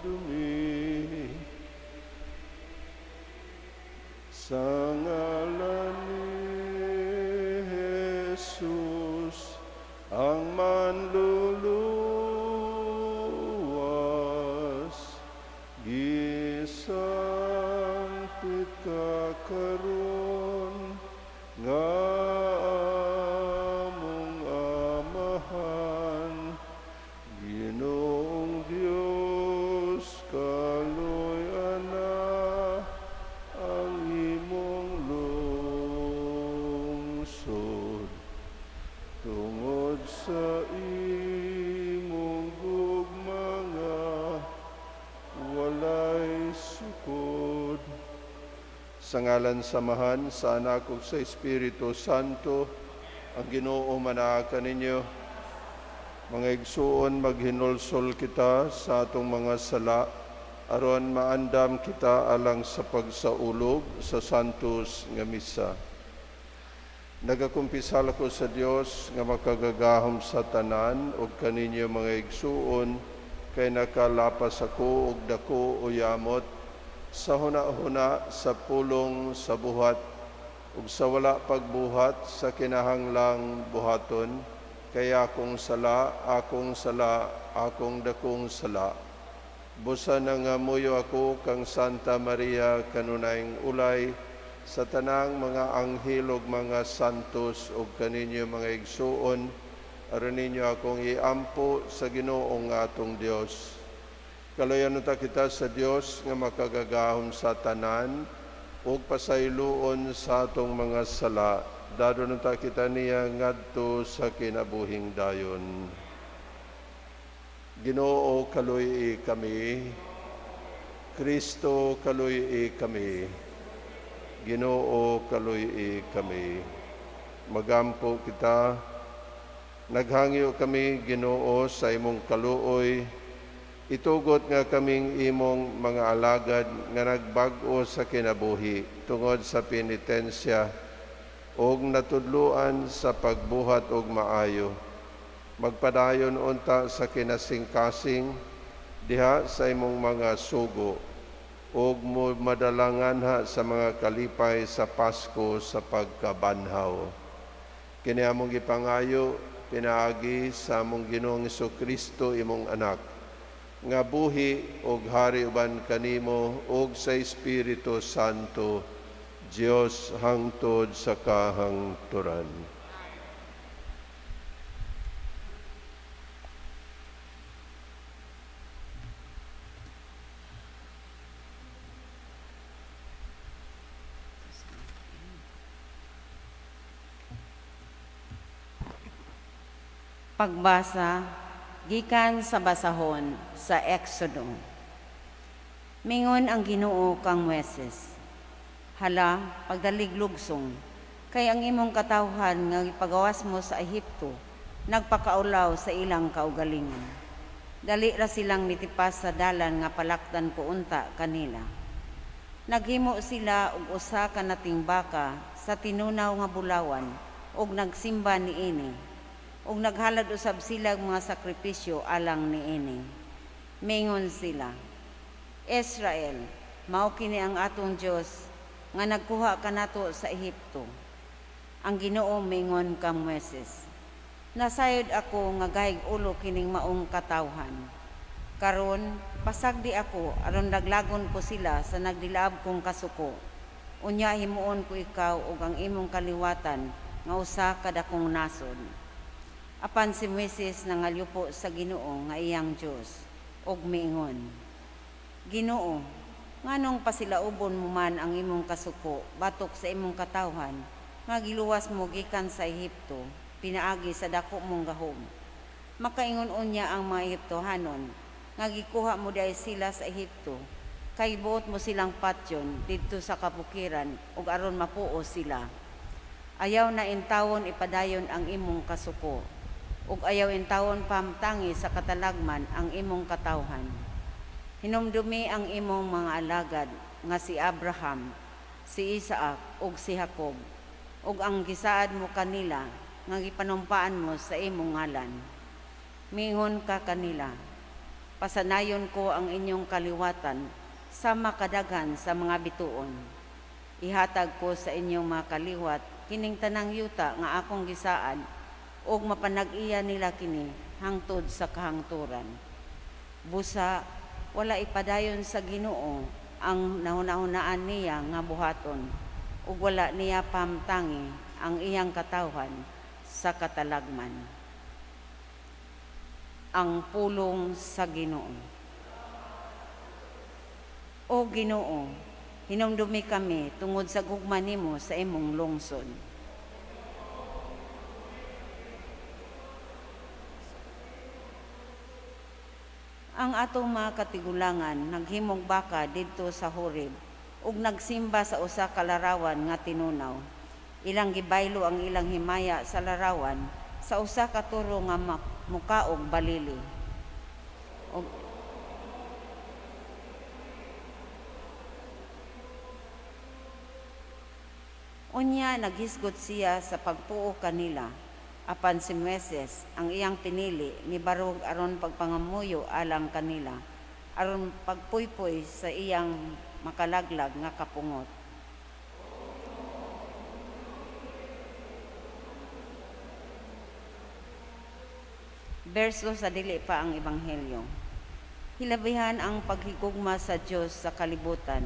dumi. Sa ngalan ni Jesus, ang manluluwas, gisangpit ka karon nga among Amahan. Ginoong Dios, kaluy-ana ang imong lungsod tungod sa imong gugma nga walay sukod. Sa ngalan sa Amahan, sa Anak ug sa Espiritu Santo, ang Ginoo manaa kaninyo. Mga igsuon, maghinulsol kita sa atong mga sala aron maandam kita alang sa pagsaulog sa Santos nga Misa. Nagakumpisal ako sa Dios nga makagagahom sa tanan ug kaninyo, mga igsuon, kay nakalapas ako og dako o yamot sa huna-huna, sa pulong, sa buhat ug sa wala pagbuhat sa kinahanglang buhaton, kay akong sala, akong sala, akong dakong sala. Busa nangamuyo ako kang Santa Maria, kanunayng ulay, sa tanang mga anghel ug mga santos, ug kaninyo, mga igsuon, aron ninyo akong iampo sa Ginoong atong Dios. Kaluyan unta kita sa Dios nga makagagahom sa tanan ug pasayloon sa atong mga sala. Dadon unta kita niya ngadto sa kinabuhing dayon. Ginoo, kaluy kami. Kristo, kaluy kami. Ginoo, kaluy kami. Magampo kita. Naghangyo kami, Ginoo, sa imong kaluoy. Itugot nga kaming imong mga alagad nga nagbag-o sa kinabuhi tungod sa penitensya ug natudloan sa pagbuhat og maayo, magpadayon unta sa kinasingkasing diha sa imong mga sugo ug madalanganha sa mga kalipay sa Pasko sa pagkabanhaw. Kini among gipangayo pinaagi sa among Ginoong Kristo, imong anak, nga buhi og hari uban kanimo ug sa Espiritu Santo, Dios hangtod sa kahangturan. Pagbasa gikan sa basahon sa Exodo. Mingon ang Ginoo kang Moises, "Hala, pagdalig lugsong, kay ang imong katawhan nga gipagawas mo sa Ehipto nagpakaulaw sa ilang kaugalingon. Dali ra silang nitipas sa dalan nga palaktan ko unta kanila. Naghimo sila og usa ka nating baka sa tinunaw nga bulawan ug nagsimba niini, ug naghalad usab sila og mga sakripisyo alang niini. Mingon sila, 'Israel, mao kini ang atong Dios nga nagkuha kanato sa Ehipto.'" Ang Ginoo mingon kang Moises, "Nasayod ako nga gahig ulo kining maong katawhan. Karon, pasagdi ako aron laglagon ko sila sa nagdilaab kong kasuko. Unya himuon ko ikaw ug ang imong kaliwatan nga usa ka dakong nasod." Apan si Moises nangalyupo sa Ginoo nga iyang Dios ug miingon, "Ginoo, nganong pasilaubon mo man ang imong kasuko batok sa imong katawhan nga giluwas mo gikan sa Ehipto pinaagi sa dako mong gahom? Makaingon unya ang mga Ehiptohanon nga gikuha mo diay sila sa Ehipto kay buot mo silang patyon didto sa kabukiran ug aron mapuos sila. Ayaw na intawon ipadayon ang imong kasuko ug ayaw intawon pahamtangi sa katalagman ang imong katawhan. Hinumdumi ang imong mga alagad nga si Abraham, si Isaac ug si Jacob, ug ang gisaad mo kanila nga gipanumpaan mo sa imong ngalan. Mingon ka kanila, Pasanayon ko ang inyong kaliwatan sama kadaghan sa mga bituon. Ihatag ko sa inyong mga kaliwat kining tanang yuta nga akong gisaad ug mapanag-iya nila kini hangtod sa kahangturan. Busa wala ipadayon sa Ginoo ang nahunahunaan niya nga buhaton ug wala niya pahamtangi ang iyang katawhan sa katalagman. Ang pulong sa Ginoo. O Ginoo, hinumdumi kami tungod sa gugma nimo sa imong lungsod. Ang atong mga katigulangan naghimog baka didto sa Horeb ug nagsimba sa usa ka larawan nga tinunaw. Ilang gibaylo ang ilang himaya sa larawan sa usa ka turo nga mukaog balili. Og unya naghisgot siya sa pagpuo kanila. Apan si Moises, ang iyang pinili, mibarog aron pagpangamuyo alang kanila, aron pagpuypuy sa iyang makalaglag nga kapungot. Berso sa dili pa ang Ebanghelyo. Hilabihan ang paghigugma sa Dios sa kalibutan,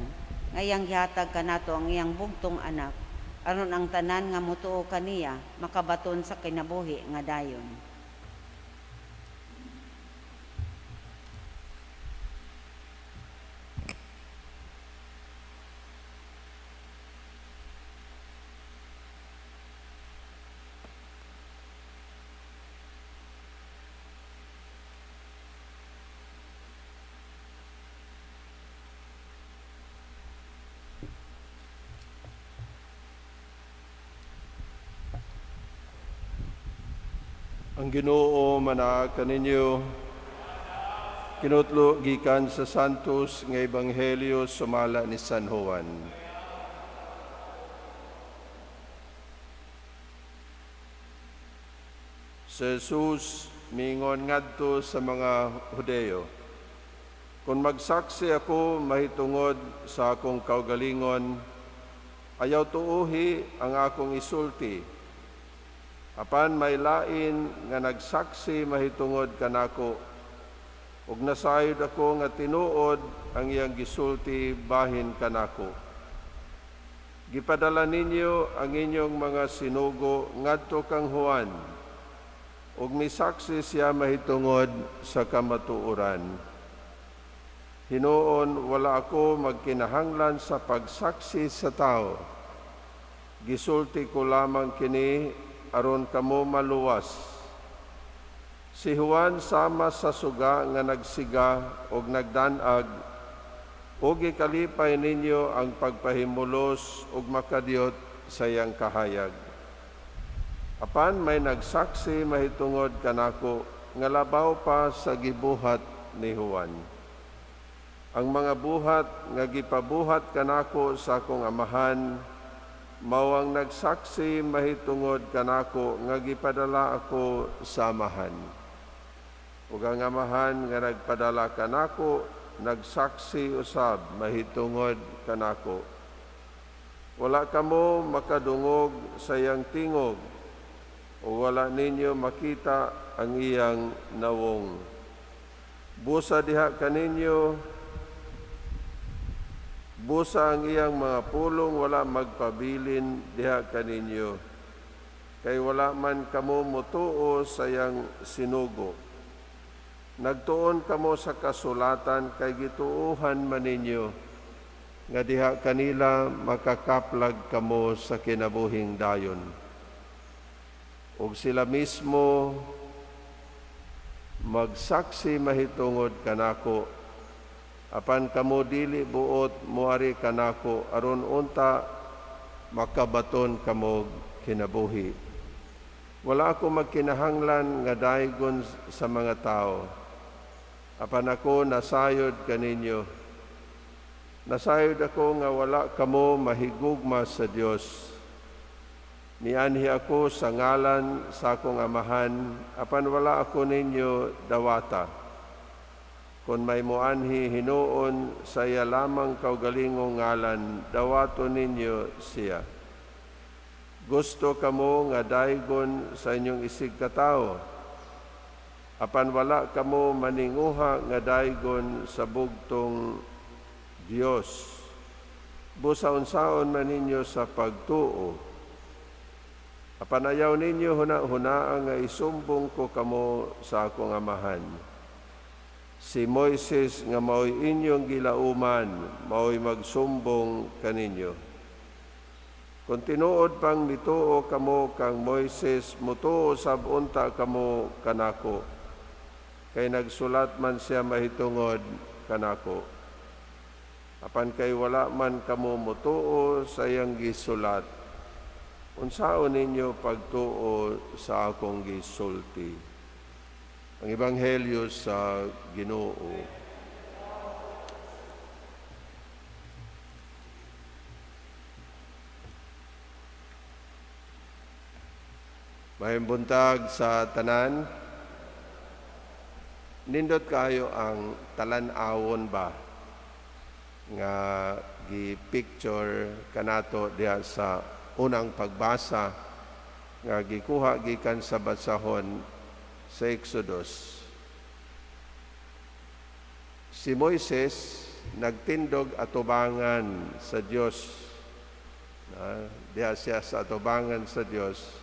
ngayang gihatag kanato ang iyang bugtong anak, aron ang tanan nga motuo kaniya makabaton sa kinabuhi nga dayon. Ang Ginoo manaa kaninyo. Kinutlo gikan sa Santos nga Ebanghelyo sumala ni San Juan. Si Jesus miingon ngadto sa mga Hudeyo, "Kung magsaksi ako mahitungod sa akong kaugalingon, ayaw tuuhi ang akong isulti. Apan may lain nga nagsaksi mahitungod kanako, ug nasayod ako nga tinuod ang iyang gisulti bahin kanako. Gipadala ninyo ang inyong mga sinugo ngadto kang Juan, ug misaksi siya mahitungod sa kamatuoran. Hinuon wala ako magkinahanglan sa pagsaksi sa tao. Gisulti ko lamang kini aron kamo maluwas. Si Juan sama sa suga nga nagsiga og nagdanag, ug gikalipay ninyo ang pagpahimulos ug makadiyot sa iyang kahayag. Apan may nagsaksi mahitungod kanako nga labaw pa sa gibuhat ni Juan. Ang mga buhat nga gipabuhat kanako sa akong amahan, mao ang nagsaksi mahitungod kanako nga gipadala ako sa amahan. Ug ang amahan nga nagpadala kanako, nagsaksi usab mahitungod kanako. Wala kamo makadungog sa iyang tingog, o wala ninyo makita ang iyang nawong. Busa diha kaninyo, busa ang iyang mga pulong wala magpabilin diha kaninyo, kay wala man kamo motuo sa iyang sinugo. Nagtuon kamo sa kasulatan kay gituohan man ninyo nga diha kanila makakaplag kamo sa kinabuhing dayon. Ug sila mismo magsaksi mahitungod kanako, apan kamo dili buot moari kanako aron unta makabaton kamo kinabuhi. Wala ako magkinahanglan nga daygon sa mga tao, apan ako nasayod kaninyo. Nasayod ako nga wala kamo mahigugma sa Dios. Nianhi ako sa ngalan sa akong amahan, apan wala ako ninyo dawata. Kon may moanhi hinuon sa iya lamang kaugalingong ngalan, dawaton ninyo siya. Gusto kamo nga daygon sa inyong isig katawo, apan wala kamo maninguha nga daygon sa bugtong Dios. Busa unsaon man ninyo sa pagtuo, apan ayaw ninyo huna-hunaa nga isumbong ko kamo sa akong Amahan. Si Moises nga mao'y inyong gilauman, mao'y magsumbong kaninyo. Kung tinuod pang mituo kamo kang Moises, mutuo sab unta kamo kanako. Kay nagsulat man siya mahitungod kanako. Apan kay wala man kamo mutuo sa iyang gisulat, unsaon ninyo pagtuo sa akong gisulti? Ang Ebanghelyo sa Ginoo. Maayong buntag sa tanan. Nindot kayo ang talan-awon ba nga gi-picture kanato diha sa unang pagbasa nga gikuha gikan sa basahon sa Exodus. Si Moises nagtindog atubangan sa Dios. Diha siya sa atubangan sa Dios.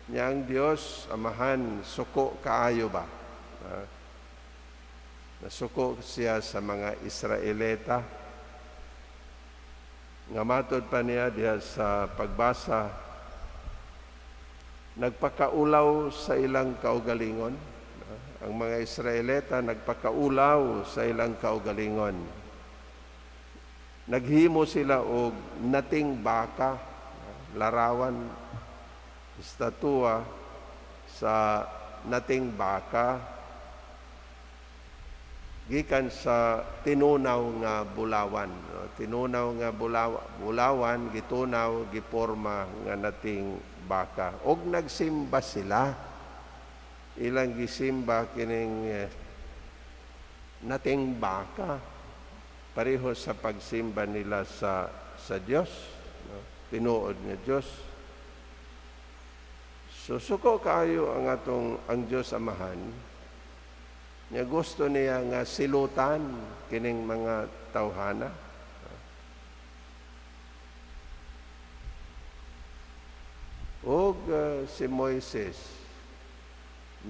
Nya ang Dios Amahan suko kaayo ba? Nasuko siya sa mga Israelita. Nga matod pa niya diha sa pagbasa, nagpakaulaw sa ilang kaugalingon. Ang mga Israelita nagpakaulaw sa ilang kaugalingon. Naghimo sila og nating baka, larawan, estatua sa nating baka gikan sa tinunaw nga bulawan. Tinunaw nga bulawan, gitunaw, giporma nga nating baka. Og nagsimba sila. Ilang gisimba kining nating baka. Pareho sa pagsimba nila sa Dios, no? Tinuod nga Dios. Susuko kaayo ang atong ang Dios Amahan. Nya gusto niya nga silutan kining mga tawhana. Og si Moises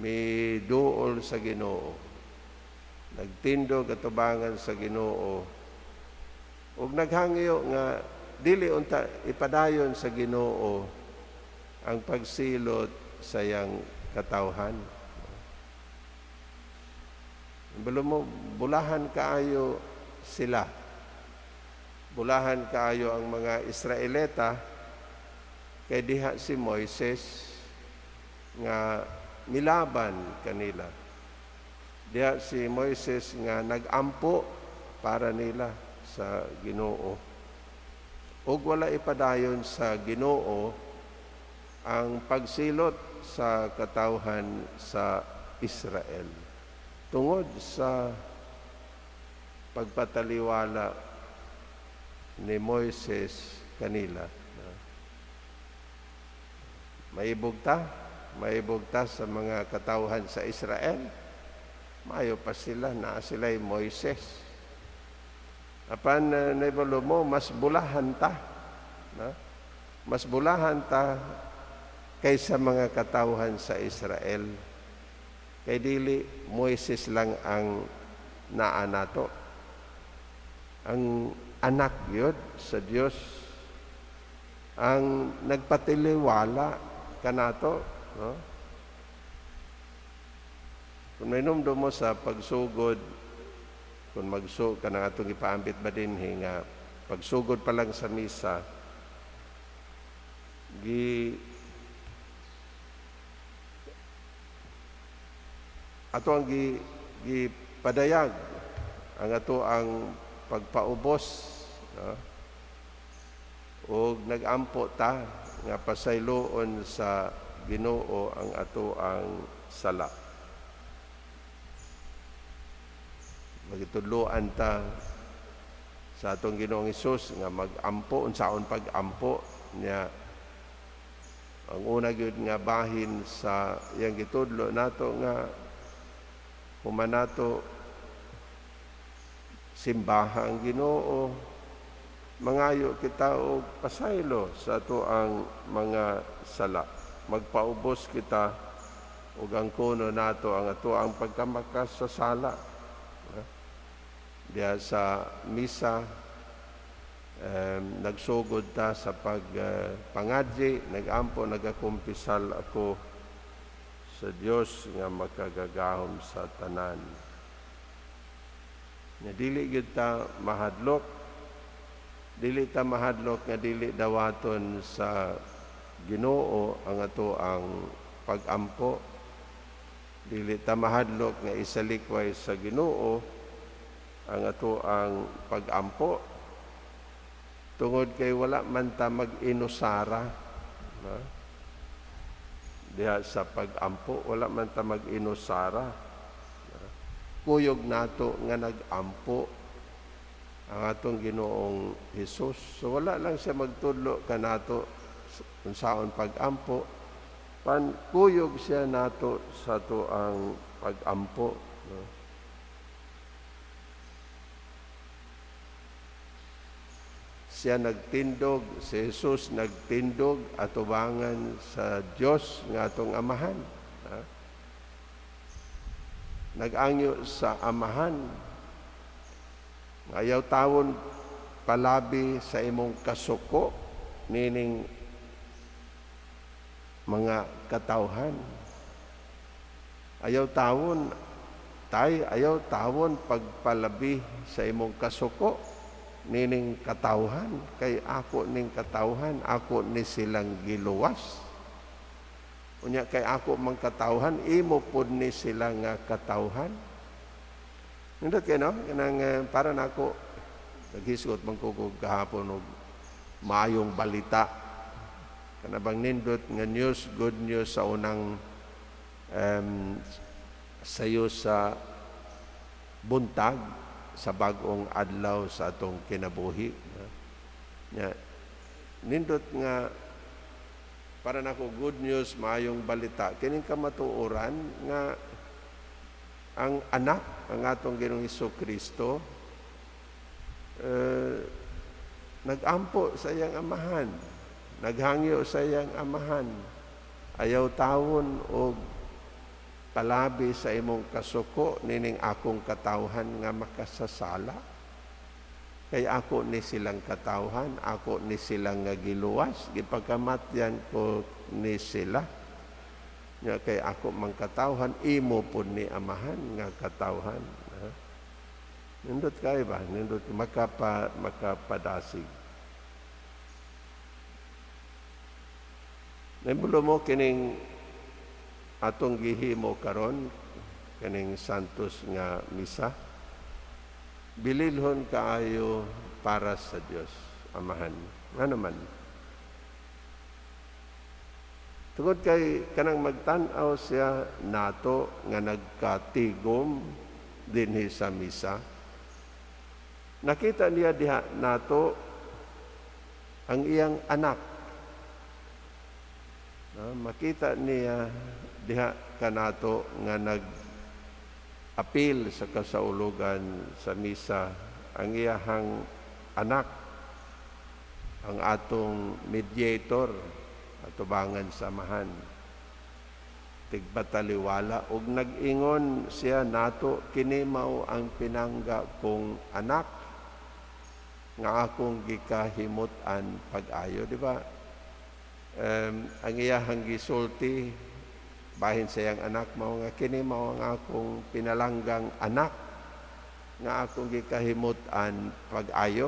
miduol sa Ginoo. Nagtindog atubangan sa Ginoo. Og naghangyo nga dili unta ipadayon sa Ginoo ang pagsilot sa iyang katawhan. Balo mo, bulahan kaayo sila. Bulahan kaayo ang mga Israelita kay diha si Moises nga milaban kanila. Diha si Moises nga nagampo para nila sa Ginoo. Og wala ipadayon sa Ginoo ang pagsilot sa katawhan sa Israel. Tungod sa pagpataliwala ni Moises kanila. Maibog ta sa mga katawhan sa Israel. Maayo pa sila, naa sila'y Moises. Apan naibalo mo, mas bulahan ta. Na? Mas bulahan ta kaysa mga katawhan sa Israel. Kay dili Moises lang ang naa nato. Ang anak yun sa Dios ang nagpatiliwala kanato, no? Kung mainumdum mo sa pagsugod, kung ka na atong ipaambit ba dinhi nga pagsugod pa lang sa misa, gi ato ang gipadayag ang ato ang pagpaubos, no? Og nagampo ta nga pasayloon sa Ginoo ang ato ang sala. Magitudloan ta sa atong Ginoong Hesus nga mag-ampo, unsaon pag-ampo niya. Ang una gyud nga bahin sa iyang gitudlo nato nga human nato simbaha ang Ginoo, mangayo kita og pasaylo sa ato ang mga sala. Magpaubos kita ug ang kuno nato ang ato ang pagkamakas sa sala. Diha sa misa, nagsugod ta sa pagpangadyi, nagampo, nagakumpisal ako sa Dios nga makagagahom sa tanan. Nga dili gyud ta mahadlok, dili ta mahadlok nga dili dawaton sa Ginoo ang ato ang pagampo. Dili ta mahadlok nga isalikway sa Ginoo ang ato ang pagampo, tungod kay wala man ta mag-inusara, no? Diha sa pagampo, wala man ta mag-inusara, no? Kuyog nato nga nagampo ang atong Ginoong Hesus. So wala lang siya magtudlo kanato unsaon pagampo, pan kuyog siya nato sa ato ang pagampo, no? Siya nagtindog, si Jesus nagtindog atubangan sa Dios nga atong Amahan. Ha? Nag-angyo sa Amahan. Ayaw tawon palabi sa imong kasuko nining mga katawhan. Ayaw tawon tay, ayaw tawon pagpalabi sa imong kasuko nining katawhan, kay ako ning katawhan, ako ni silang giluwas. Unya kay ako mang katawhan, imo pod ni sila nga katawhan. Nindot kay, no? Kanang para nako naghisgot man ko gahapon og maayong balita. Kana bang nindot nga news, good news sa unang sayo sa buntag sa bag-ong adlaw sa atong kinabuhi. Nya, nindot nga para nako good news, maayong balita, kining kamatuoran nga ang anak, ang atong Ginoong Hesukristo, nagampo sa iyang Amahan, naghangyo sa iyang Amahan, ayaw tawon og palabi sa imong kasuko nining akong katawhan nga makasasala. Kay ako ni silang katawhan, ako ni silang nga giluwas, gipagkamatyan ko ni sila. Nya kay ako mang katawhan, imo pud ni Amahan nga katawhan. Ha? Nindot kay ba? Nindot makapadasig. Naibulo mo kining atong gihimo karon, kining Santos nga misa, bililhon kaayo para sa Dios Amahan. Ano man? Tungod kay kanang magtan-aw siya nato nga nagkatigom dinhi sa misa, nakita niya diha nato ang iyang anak. No, makita niya diha kanato nga nag-apil sa kasaulugan sa misa ang iyahang anak, ang atong mediator atubangan sa Amahan. Tigpataliwala og nag-ingon siya nato, kini mao ang pinangga kong anak nga akong gikahimut-an pag-ayo, di ba? Ang iyahang gisulti bahin sa iyang anak mao nga kini mao ang akong pinalanggang anak nga akong gikahimut-an pag-ayo.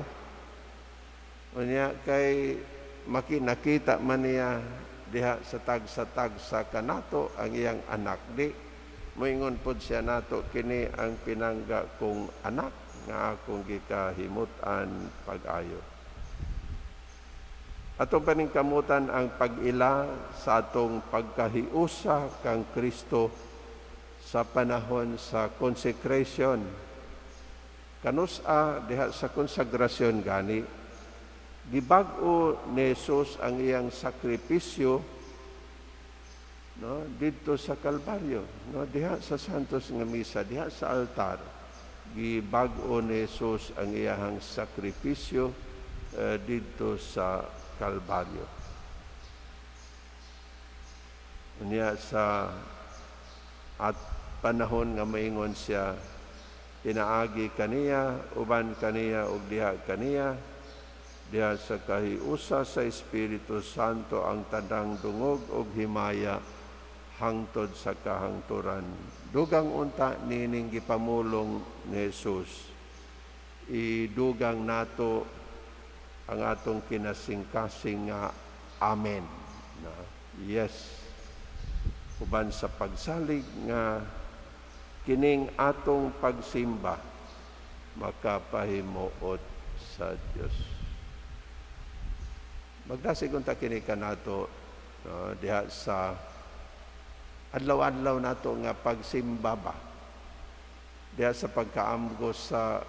Unya kay makinakita man niya diha sa tagsa-tagsa kanato ang iyang anak, di moingon pod siya nato, kini ang pinangga kong anak nga akong gikahimut-an pag-ayo. Atong paningkamutan ang pag-ila sa atong pagkahiusa kang Kristo sa panahon sa consecration. Kanus-a diha sa konsagrasyon gani, gibag-o ni Jesus ang iyang sakripisyo, no, didto sa Kalbaryo, no, diha sa Santos nga Misa, diha sa altar, gibag-o ni Jesus ang iyang sakripisyo didto sa Kalbaryo. Unya sa at panahon nga maingon siya, pinaagi kaniya, uban kaniya ug diha kaniya, diha sa kahiusa sa Espiritu Santo ang tanang dungog ug himaya hangtod sa kahangturan. Dugang unta nining gipamulong ni Jesus. Idugang nato ang atong kinasingkasing nga amen. Na, yes. Uban sa pagsalig nga kining atong pagsimba makapahimuot sa Dios. Magdasig unta kini kanato, no, diha sa adlaw-adlaw nato nga pagsimba ba, diha sa pagkaamgos sa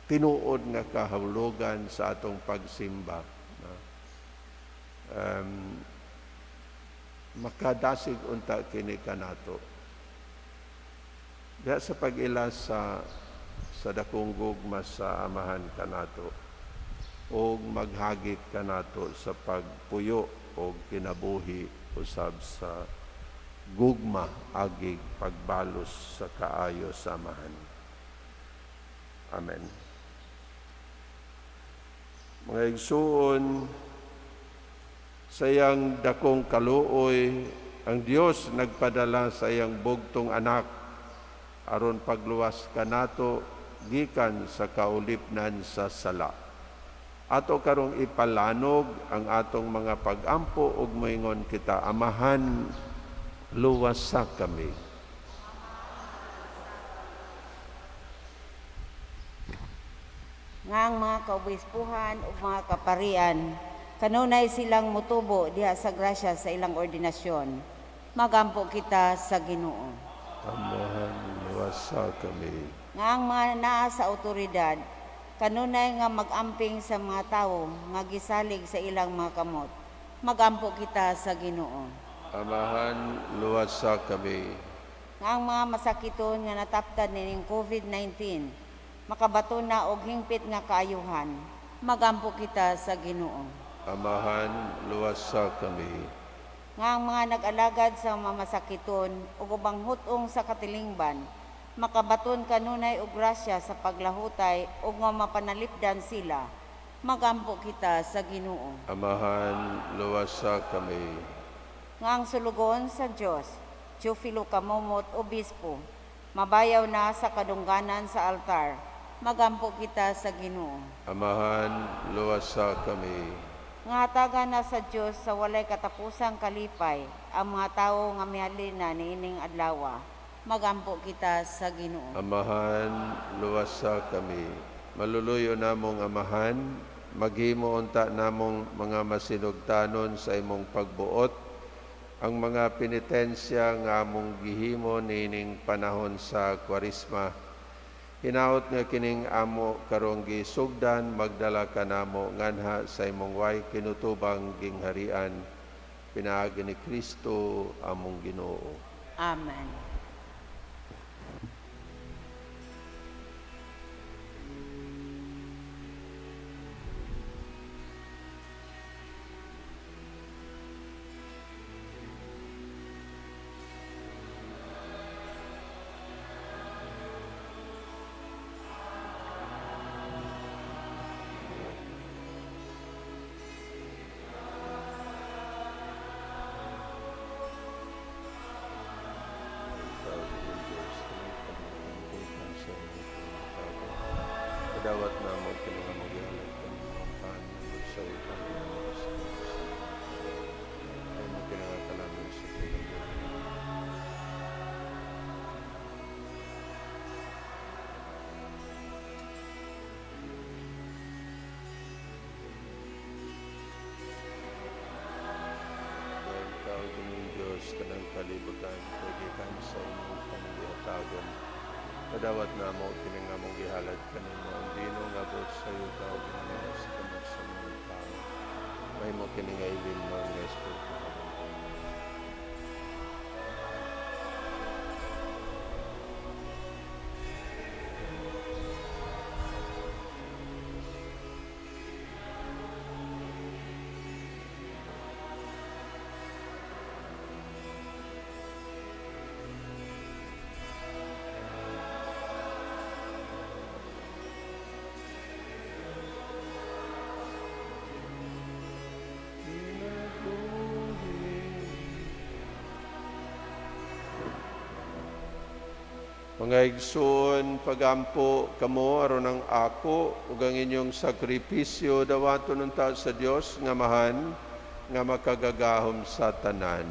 tinuod nga kahulugan sa atong pagsimba, no? Makadasig unta kini kanato diha sa pag-ila sa dakong gugma sa Amahan kanato og maghagit kanato sa pagpuyo og kinabuhi usab sa gugma agig pagbalos sa kaayo sa Amahan. Amen. Mga igsuon, sa iyang dakong kaluoy, ang Dios nagpadala sa iyang bugtong anak aron pagluwas kanato gikan sa kaulipnan sa sala. Ato karong ipalanog ang atong mga pag-ampo ug moingon kita, Amahan, luwasa kami. Nga ang mga kaobispuhan ug mga kaparian kanunay silang mutubo diha sa grasya sa ilang ordinasyon. Magampo kita sa Ginoo. Amahan, luwasa kami. Nga ang mga naa sa otoridad kanunay nga mag-amping sa mga tawo nga gisalig sa ilang mga kamot. Magampo kita sa Ginoo. Amahan, luwasa kami. Nga ang mga masakiton nga nataptan nining COVID-19 makabato na og hingpit nga kaayuhan. Magampo kita sa Ginoo. Amahan, luwasa kami. Nga ang mga nag-alagad sa mga masakiton ug ubang hut-ong sa katilingban makabaton kanunay og grasya sa paglahutay ug nga mapanalipdan sila. Magampo kita sa Ginoo. Amahan, luwasa kami. Nga ang sulugoon sa Dios, Teofilo Camomot, Obispo, mabayaw na sa kadungganan sa altar. Magampo kita sa Ginoo. Amahan, luwasa kami. Nga hatagan na sa Dios sa walay katapusang kalipay ang mga tawo nga mihalin na niining adlawa. Magampo kita sa Ginoo. Amahan, luwasa kami. Maluluyo namong Amahan, maghimo unta namong mga masinugtanon sa imong pagbuot ang mga penitensya nga among gihimo niining panahon sa Kwaresma. Hinaot nga kining amo karong gisugdan magdala kanamo nganha sa imong way kinutubang gingharian, pinaagi ni Kristo among Ginoo. Amen. Kadawat namo kini nga mogihalad kami pan sa utang sa ay mo kinakalamin sa tulong. Dahil ikaw, Ginoong Diyos, kanang kalibutan, kay gikan sa imong panggihatagon. Padawat namo kini nga among gihalad kanimo ang bino nga buot sa iyo tao ginoo sa kamot sa mga tao. Mahimo kini nga ilimnon nga espiritu. Mga igsoon, pagampo kamo aron ang ako ug ang inyong sakripisyo dawaton unta sa Dios nga Amahan nga makagagahom sa tanan.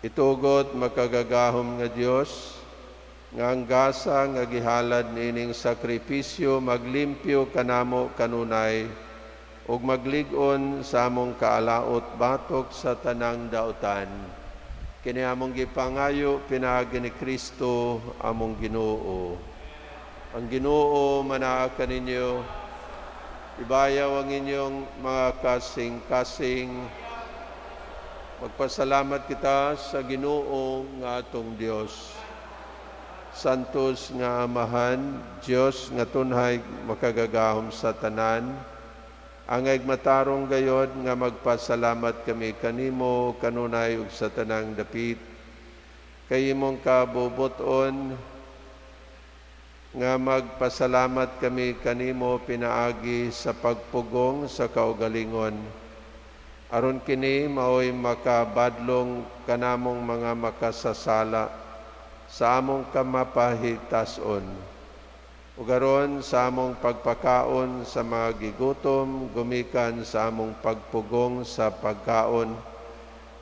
Itugot makagagahom nga Dios nga ang gasa nga gihalad niining sakripisyo maglimpyo kanamo kanunay ug maglig-on sa among kaalaot batok sa tanang dautan. Kini among gipangayo pinaagi ni Kristo among Ginoo. Ang Ginoo manaa kaninyo, ibayaw ang inyong mga kasing-kasing. Magpasalamat kita sa Ginoo nga atong Dios. Santos nga Amahan, Dios nga tunhay makagagahom sa tanan, angay matarong gayod nga magpasalamat kami kanimo kanunay ug sa tanang dapit. Kay imong kabubuton nga magpasalamat kami kanimo pinaagi sa pagpugong sa kaugalingon. Aron kini maoy makabadlong kanamong mga makasasala sa among kamapahitason. Ug aron sa among pagpakaon sa mga gigutom, gumikan sa among pagpugong sa pagkaon,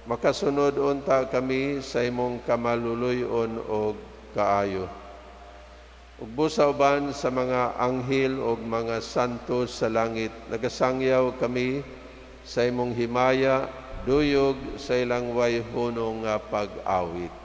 makasunod unta kami sa imong kamaluluyon og kaayo. Ug busa uban sa mga anghel og mga santo sa langit, nagasangyaw kami sa imong himaya, duyog sa ilang way hunong nga pag-awit.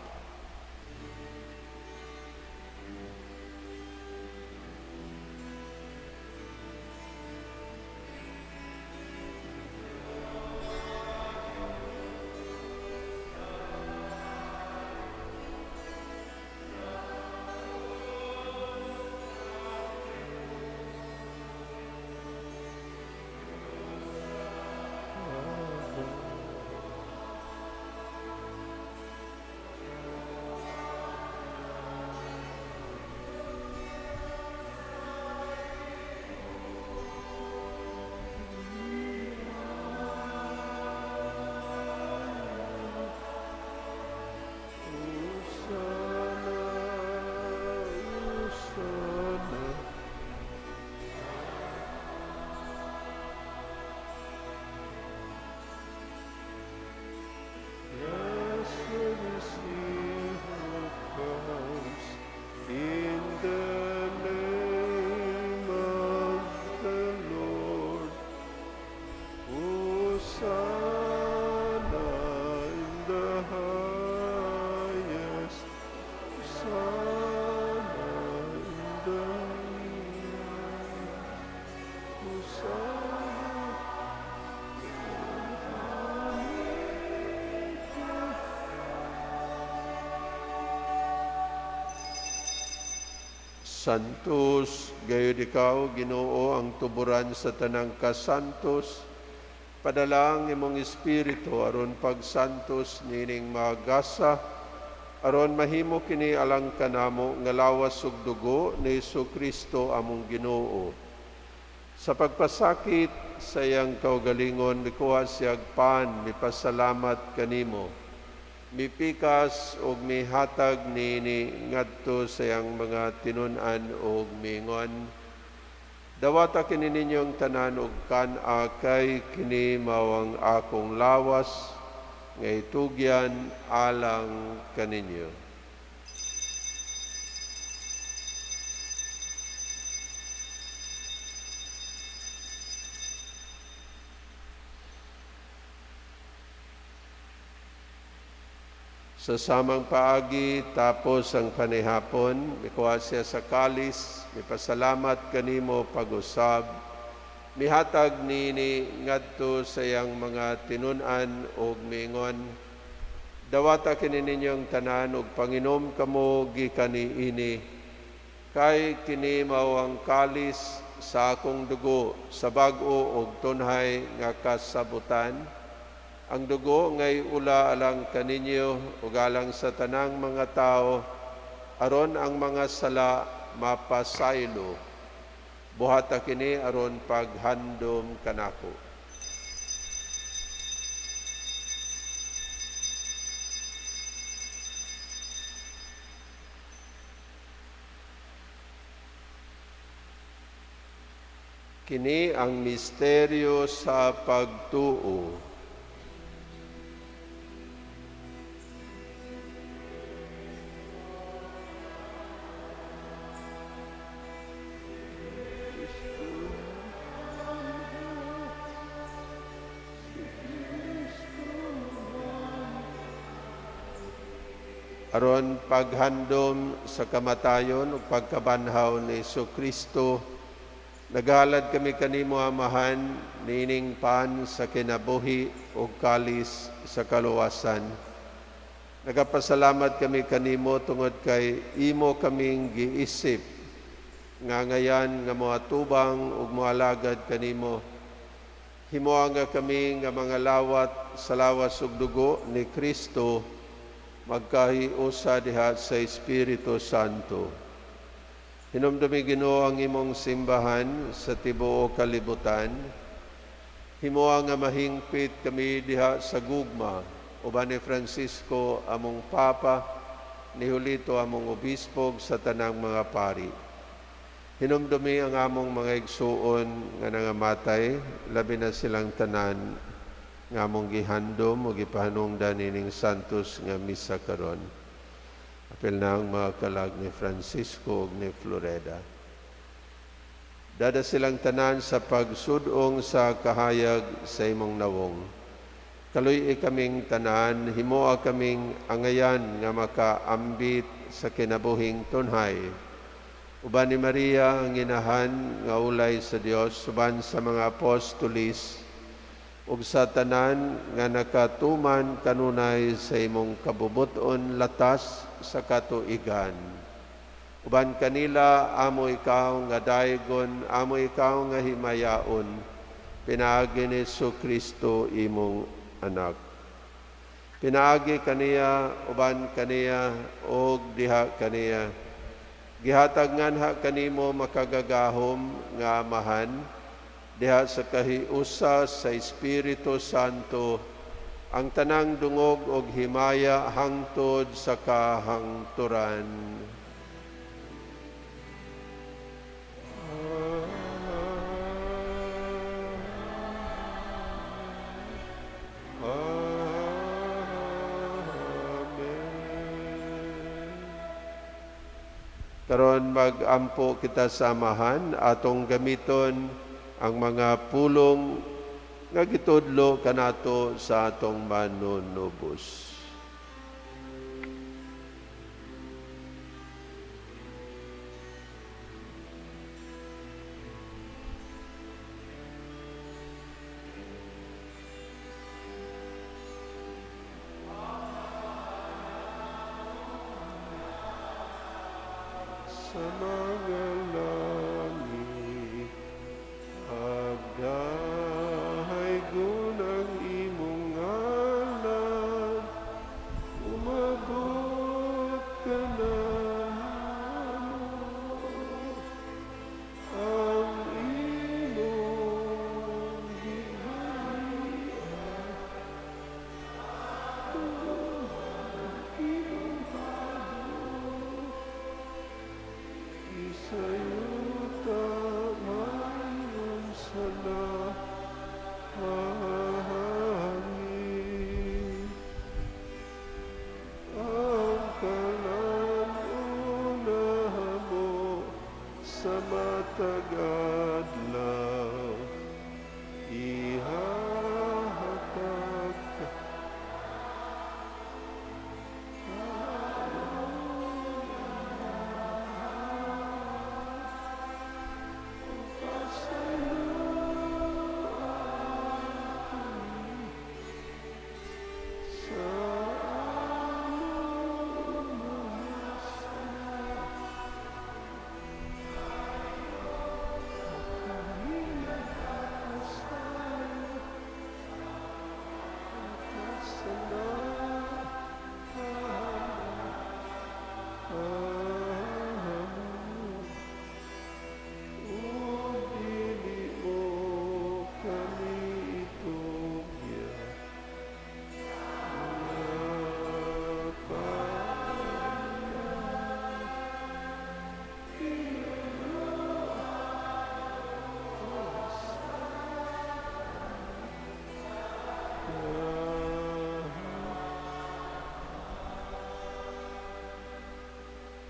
Santos, gayud ikaw, Ginoo, ang tuburan sa tanang kasantos. Padala ang imong espiritu aron pagsantos nining magasa, aron mahimo kini alang kanamo nga lawas ug dugo ni Jesucristo among Ginoo. Sa pagpasakit sa iyang kaugalingon, mikuha siyag pan, mipasalamat kanimo. Mipikas og mihatag niini ngadto sa iyang mga tinun-an og mingon. Dawata kini ninyong tanan og kan-a kay kini mao ang akong lawas nga itugyan alang kaninyo. Sa samang paagi, tapos ang panihapon, mikuha siya sa kalis, mipasalamat kanimo pag-usab, mihatag nini ngadto sa iyang mga tinun-an ug miingon, "Dawata kini ninyong tanan ug panginom kamo gikan niini, kay kini mao ang kalis sa akong dugo sa bag-o ug tunhay nga kasabutan. Ang dugo ngay ula alang kaninyo ug alang sa tanang mga tao, aron ang mga sala mapasaylo. Buhata kini aron paghandom kanako." Kini ang misteryo sa pagtuo. Aron paghandom sa kamatayon ug pagkabanhaw ni Kristo, naghalad kami kanimo, Amahan, niining pan sa kinabuhi ug kalis sa kaluwasan. Nagapasalamat kami kanimo tungod kay imo kaming giisip nga ngayan nga moatubang ug moalagad kanimo. Himoa nga kami nga mga lawat sa lawas ug dugo ni Kristo magkahiusa diha sa Espiritu Santo. Hinumdumi, Ginoo, ang imong simbahan sa tibuok kalibutan. Himoa nga mahingpit kami diha sa gugma uban ni Francisco among Papa, ni Julito among Obispo ug sa tanang mga pari. Hinumdumi ang among mga igsuon nga nangamatay, labi na silang tanan nga among gihandom o gipahanungdan nining Santos nga misa karon. Apil na ang mga kalag ni Francisco ug ni Floreda. Dada silang tanan sa pagsudong sa kahayag sa imong nawong. Kaluy-i kaming tanan, himoa kaming angayan nga makaambit sa kinabuhing tunhay. Uban ni Maria ang inahan nga ulay sa Dios, uban sa mga apostolis, ug sa tanan nga nakatuman kanunay sa imong kabubuton latas sa katuigan. Uban kanila amo ikaw nga daygon, amo ikaw nga himayaon, pinaagi ni Kristo imong anak. Pinaagi kaniya, uban kaniya, ug diha kaniya, gihatag nganha kanimo makagagahom nga Amahan, diha sa kahiusa sa Espiritu Santo, ang tanang dungog og himaya hangtod sa kahangturan. Amen. Karon mag-ampo kita sa Amahan, atong gamiton ang mga pulong nga gitudlo kanato sa atong manunubos. Sa mga langit, pagdahaygon ang imong ngalan, umabot ka na ang imong gingharian, imong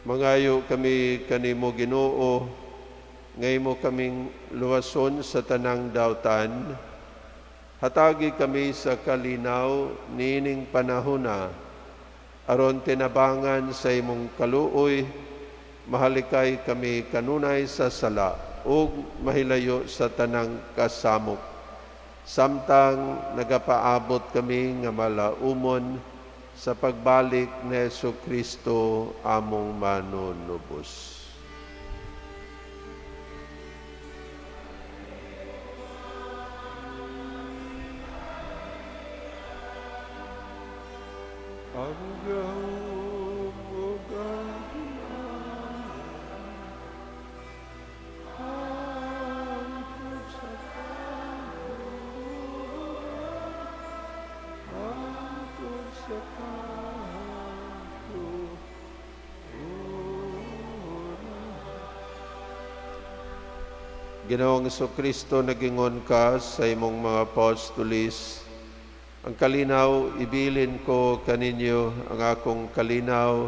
Mangayo kami kanimo, Ginoo, nga imo kaming luwason sa tanang dautan. Hatagi kami sa kalinaw niining panahona, aron tinabangan sa imong kaluoy, mahalikay kami kanunay sa sala ug mahilayo sa tanang kasamok, samtang nagapaabot kami nga malaumon sa pagbalik ni Hesus Kristo among manunubos. Ang gahom ug ang ginoo, hangtod sa kanturan, hangtod sa kanturan. Ginoong Kristo, nagingon ka sa imong mga apostolis, "Ang kalinaw ibilin ko kaninyo, ang akong kalinaw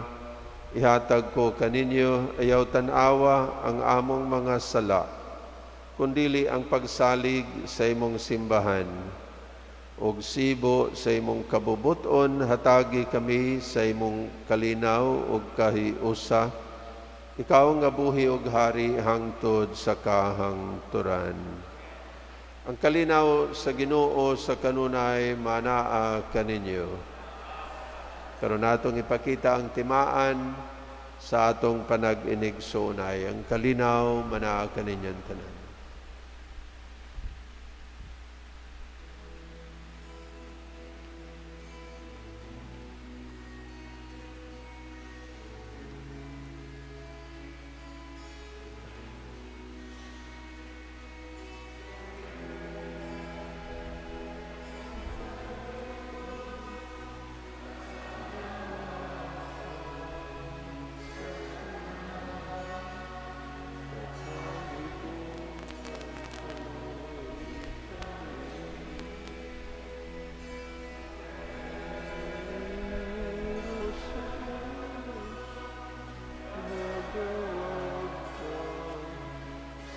ihatag ko kaninyo. Ayaw tan-awa ang among mga sala, kundili ang pagsalig sa imong simbahan. Og sibo sa imong kabubuton, hatagi kami sa imong kalinaw ug kahiusa. Ikaw nga buhi ug hari hangtod sa kahangturan." Ang kalinaw sa Ginoo sa kanunay manaa kaninyo. Karon natong ipakita ang timaan sa atong panag-inigsoonay. Ang kalinaw manaa kaninyong tanan.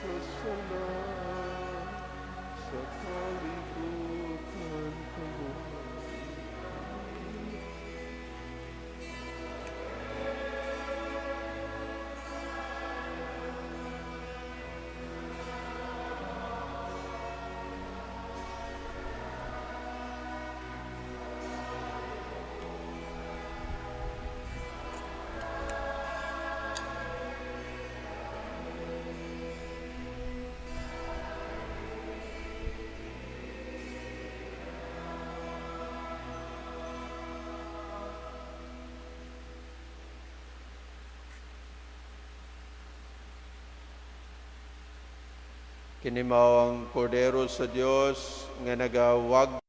Sa sala sa kalibutan kaluoy. Kini mao ang Kordero sa Dios nga nagawag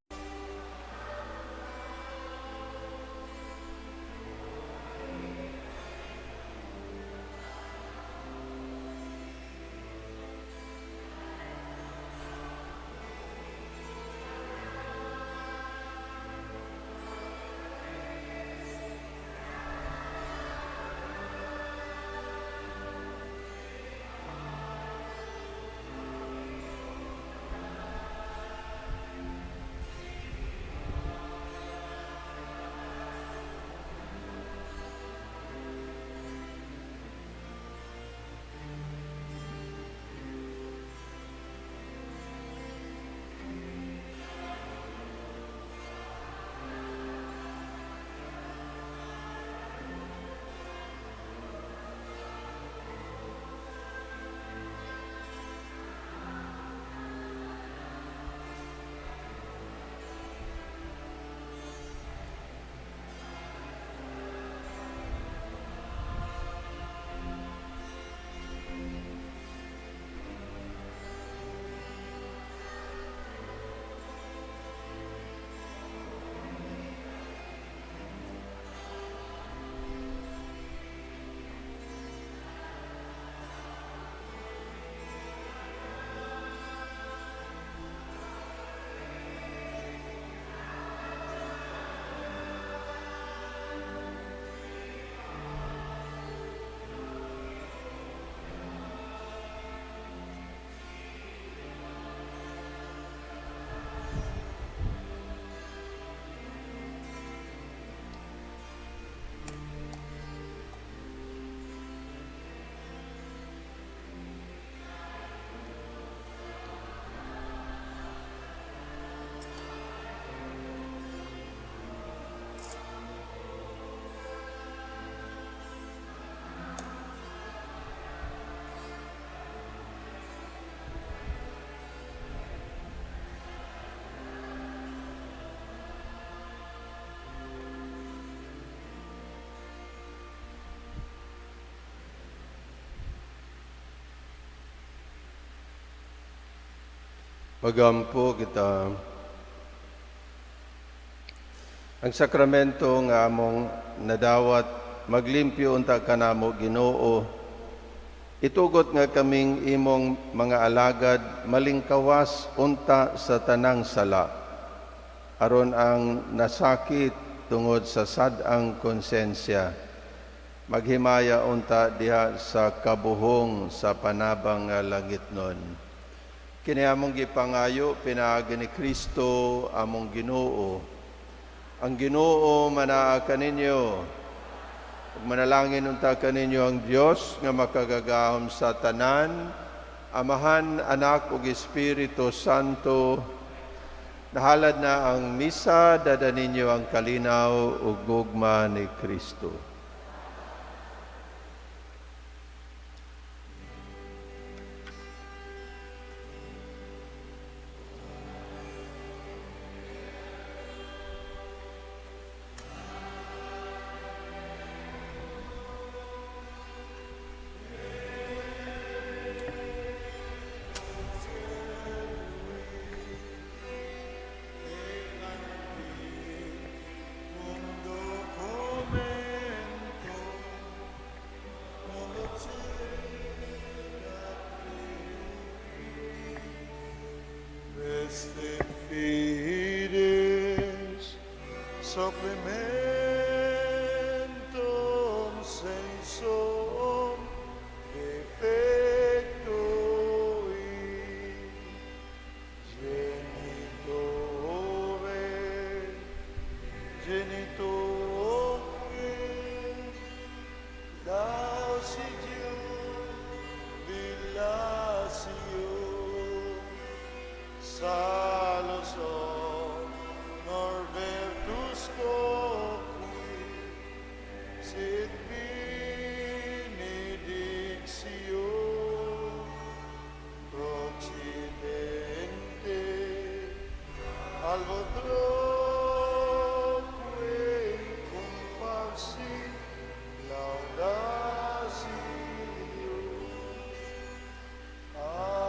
Magampo kita. Ang sakramento nga among nadawat maglimpyo unta kanamo, Ginoo. Itugot nga kaming imong mga alagad malingkawas unta sa tanang sala. Aron ang nasakit tungod sa sad-ang konsensya maghimaya unta diha sa kabuhong sa panabang nga langitnon. Kini among gipangayo pinaagi ni Kristo among Ginoo. Ang Ginoo manaa kaninyo. Ug manalangin unta kaninyo ang Dios nga makagagahom sa tanan, Amahan, Anak ug Espiritu Santo. Nahalad na ang misa, dada ninyo ang kalinaw ug gugma ni Kristo. Un documento non c'era più. Veste fides supplementum sensum defectui genitore genitore lausi jubilatio salus honor virtus quoque sit benedictio procedente albo quoque comparsi laudatio. Amen.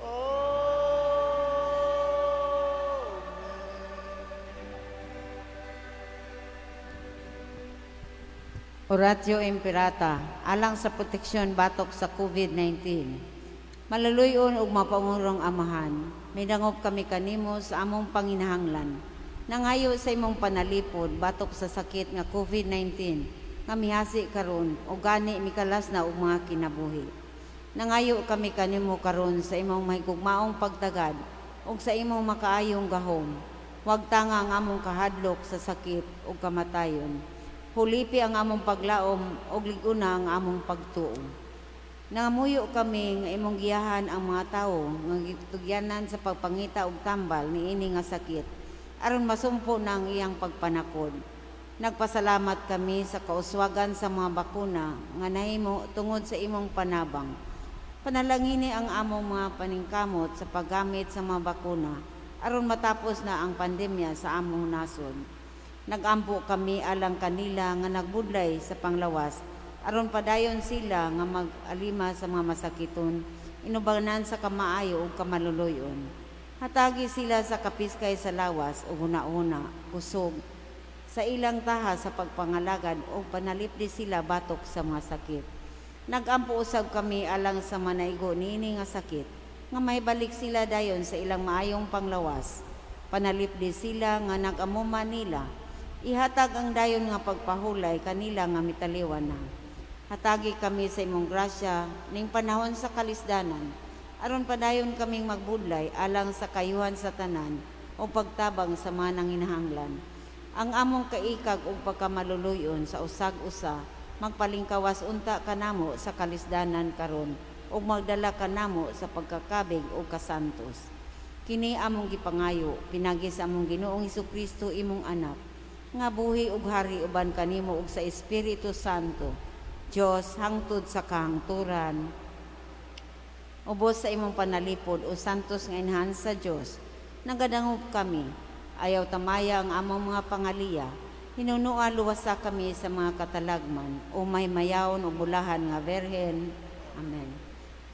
Amen. Oratio Imperata, alang sa proteksyon batok sa COVID-19. Maluluyon ug mapangurong Amahan, midangop kami kanimo sa among panginahanglan. Nangayo sa imong panalipod batok sa sakit nga COVID-19 nga mihasi karon o gani mikalas na og mga kinabuhi. Nangayo kami kanimo karon sa imong mahigugmaong pagtagad ug sa imong makaayong gahom. Wag tanga ang among kahadlok sa sakit ug kamatayon. Hulipi ang among paglaom ug lig-una ang among pagtuo. Nangamuyo kami nga imong giyahan ang mga tawo nga gitugyanan sa pagpangita og tambal niini nga sakit aron masumpo na ang iyang pagpanakod. Nagpasalamat kami sa kauswagan sa mga bakuna nga nahimo tungod sa imong panabang. Panalangini ang among mga paningkamot sa paggamit sa mga bakuna aron matapos na ang pandemya sa among nasod. Nagampo kami alang kanila nga nagbudlay sa panglawas aron padayon sila nga mag-alima sa mga masakiton, inubanan sa kamaayo ug kamaluluyon. Hatagi sila sa kapiskay sa lawas ug huna-huna, kusog sa ilang taha sa pagpangalagad o panalipdi sila batok sa mga sakit. Nagampo usab kami alang sa manaigo niini nga sakit, nga mahibalik sila dayon sa ilang maayong panglawas. Panalipdi sila nga nag-amuma nila. Ihatag ang dayon nga pagpahulay kanila nga mitaliwan na. Hatagi kami sa imong grasya ning panahon sa kalisdanan, aron padayon kaming magbudlay alang sa kayuhan sa tanan o pagtabang sa mga nanginahanglan. Ang among kaikag ug pagkamaluluyon sa usag-usa magpalingkawas unta kanamo sa kalisdanan karon ug magdala kanamo sa pagkakabig ug kasantos. Kini among gipangayo pinagi sa among Ginoong Hesus imong anak nga buhi ug hari uban kanimo ug sa Espiritu Santo, Dios hangtod sa kahangturan. Ubos sa imong panalipod o santos nga inahan sa Dios, nagadangop kami. Ayaw tamaya ang among mga pangaliya. Hinunua luwasa kami sa mga katalagman o maymayaon o bulahan nga Berhen. Amen.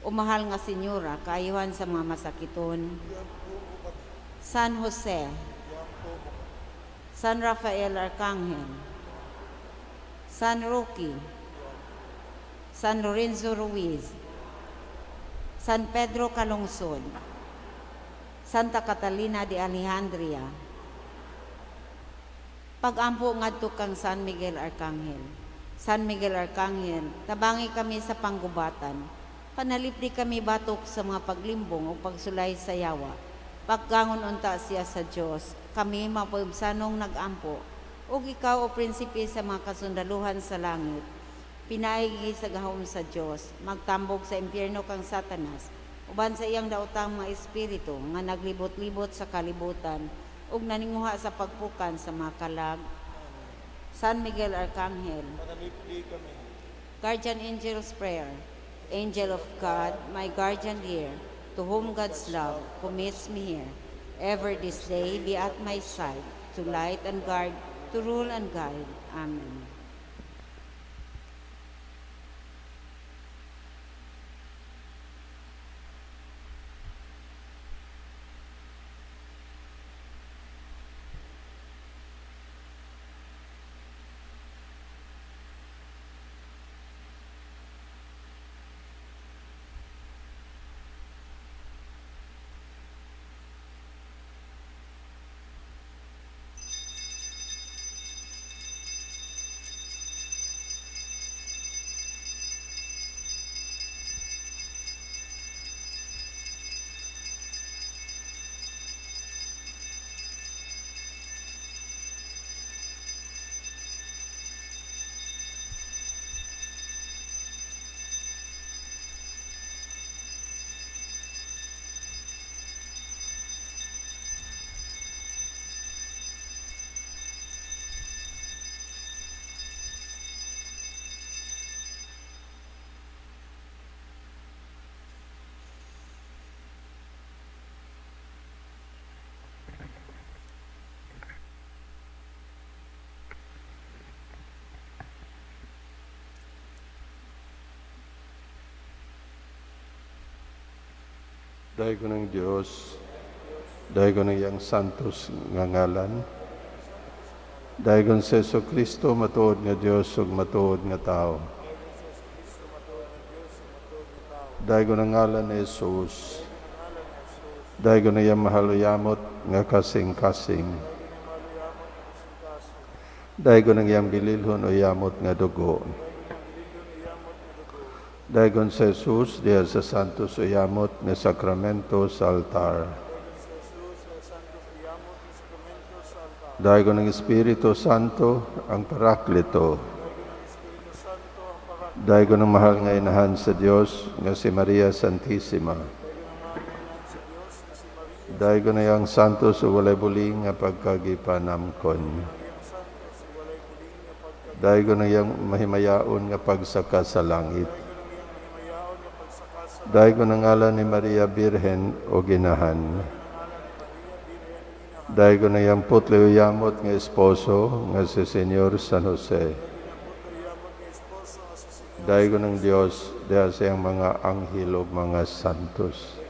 O mahal nga Senyora, kaayuhan sa mga masakiton. San Jose, San Rafael Arcangel, San Roque, San Lorenzo Ruiz, San Pedro Calungsod, Santa Catalina de Alejandria. Pagampo ngadto kang San Miguel Arcangel. San Miguel Arcangel, tabangi kami sa panggubatan. Panalipdi kami batok sa mga paglimbong o pagsulay sa yawa. Paggangon unta siya sa Dios, kami mapagsanong nagampo. Ug ikaw o prinsipe sa mga kasundaluhan sa langit, pinaigi sa gahom sa Dios, magtambog sa impyerno kang Satanas, uban sa iyang daotang mga espiritu nga naglibot-libot sa kalibutan ug naninguha sa pagpukan sa mga kalag. San Miguel Arcangel, Panalipdi kami. Guardian Angel's Prayer. Angel of God, my guardian dear, to whom God's love commits me here, ever this day be at my side, to light and guard, to rule and guide. Amen. Daygon ang Dios, daygon ang iyang santos nga ngalan, daygon sa Hesus Kristo matuod nga Dios ug matuod nga tao. Daygon ang ngalan ni Jesus, daygon ang iyang mahaluyamot nga kasing-kasing. Daygon ang iyang bililhon o yamot nga dugo. Daygon sa Jesus diha sa Santos Uyamot nga sakramento sa altar. Daygon ang Espiritu Santo ang Parakleto. Daygon ang mahal nga inahan sa Dios nga si Maria Santissima. Daygon ang Santos ug walay buli nga pagkagipanamkon. Daygon ang iyang mahimayaon nga pagsaka sa langit. Daygon ang ngalan ni Maria Birhen o Ginahan. Daygon ang iyang putli o yamot nga esposo nga si Senyor San Jose. Daygon ang Dios diha sa iyang mga anghel ug mga santos.